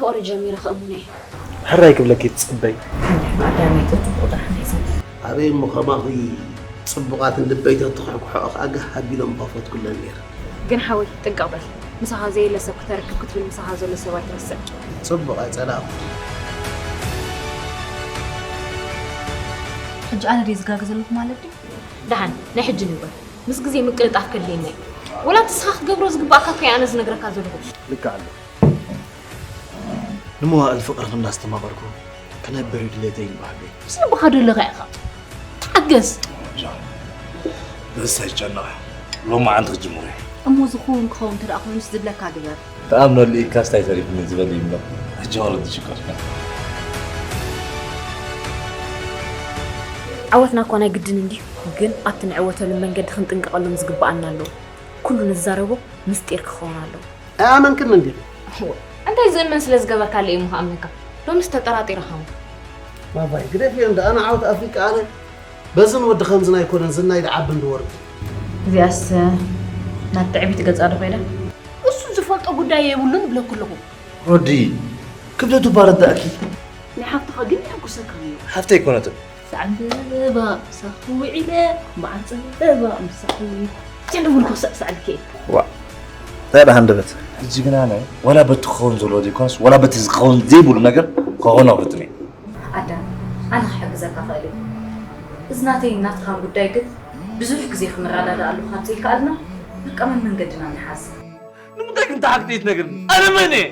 ፍቕሪ ጀሚረ ከእሙነ እየ። ሕራይ ክብለኪ ትጽበይ። ኣዳመይቲ ጽቡቕ ጥራሕ ሒዘ። ኣበይ እሞ ከማኺ ጽቡቓትን ልበይ ተትኽሕክሕኦ ከኣ ጋህ ኣቢሎም ምኸፈትኩለን ነይረ። ግን ሓወይ ጥንቅቕ በል። ምሳኻ ዘየለ ሰብ ክተርክብ ክትብል ምሳኻ ዘሎ ሰብ ኣይትረስዕ። ጽቡቕ ኣይጸላእኩ። ሕጂ ኣነ ድየ ዝጋገ ዘለኹ ማለት ድዩ? ደሓን ናይ ሕጂ ንግበር። ምስ ግዜ ምቅልጣፍ ከድልየና እዩ። ወላ እቲ ንስኻ ክትገብሮ ዝግባእካ እኮ እየ ኣነ ዝነግረካ ዘለኹ። ልክዕ ኣሎ። ንመዋእል ፍቕርኺ እናስተማቐርኩ ክነብር እዩ ድሌተይ ይበሃል። ምስ ልብኻ ዶ ኣለኻ ኢኻ? ተዓገስ። በስ ኣይጨነቕ። ሎማዓንቲ ክጅምሮ እየ። እሞ ዝኸውን ክኸውን እንተ ደኣ ኮይኑስ ዝብለካ ግበር። ተኣምነሉ ኢልካስ እንታይ ተሪፉኒ ዝበል ይብሎ። ሕጂ ወረዲ ሽኮር። ዓወትና እኳ ናይ ግድን እንድዩ፣ ግን ኣብቲ ንዕወተሉ መንገዲ ክንጥንቀቐሎም ዝግብኣና ኣለዉ። ኩሉ ንዛረቦ ምስጢር ክኸውን ኣለዎ። ኣይኣመንክን እንዲ እንታይ ዝእመን ስለ ዝገበርካለ እዩ እሞ ክኣምነካ? ሎምስ ተጠራጢረኻ እሞ። ባባይ ግደፍዮ እንደ ኣነ ዓወት ኣፍሪቃ ኣነ በዝን ወዲ ከምዝን ኣይኮነን ዝናይ ድዓቢ እንድወርድ። እዚኣስ ናብ ትዕቢት ገጻ ዶ ኮይዳ? እሱ ዝፈልጦ ጉዳይ የብሉን እብለኩ ኣለኹ። ሮዲ ክብደቱ ባረዳእኪ። ናይ ሓፍትኻ ግን የሐጉሰካ ነይሩ። ሓፍተይ ኣይኮነትን። ሳዕበባ ምሳኺ ውዒለ መዓር ጸበባ ምሳኺ ውዒለ። ትዕድጉልኩ ሰዕሳዕልኪ። ዋ እንታይ ደኣ ሃንደበት። ሕጂ ግን ኣነ ዋላ በቲ ክኸውን ዘለዎ ዘይኮነስ ዋላ በቲ ዝኸውን ዘይብሉ ነገር ክኾኖ ፍትኒ። ኣዳም ኣነ ክሕግዘካ ክእል እየ። እዚ ናተይን ናትኻን ጉዳይ ግን ብዙሕ ግዜ ክንረዳዳኣሉ ካብ ዘይከኣልና በቃ መመንገድና ንሓዝ። ንምንታይ ግን ተሓክቲ ትነግርኒ? ኣነ መን እየ?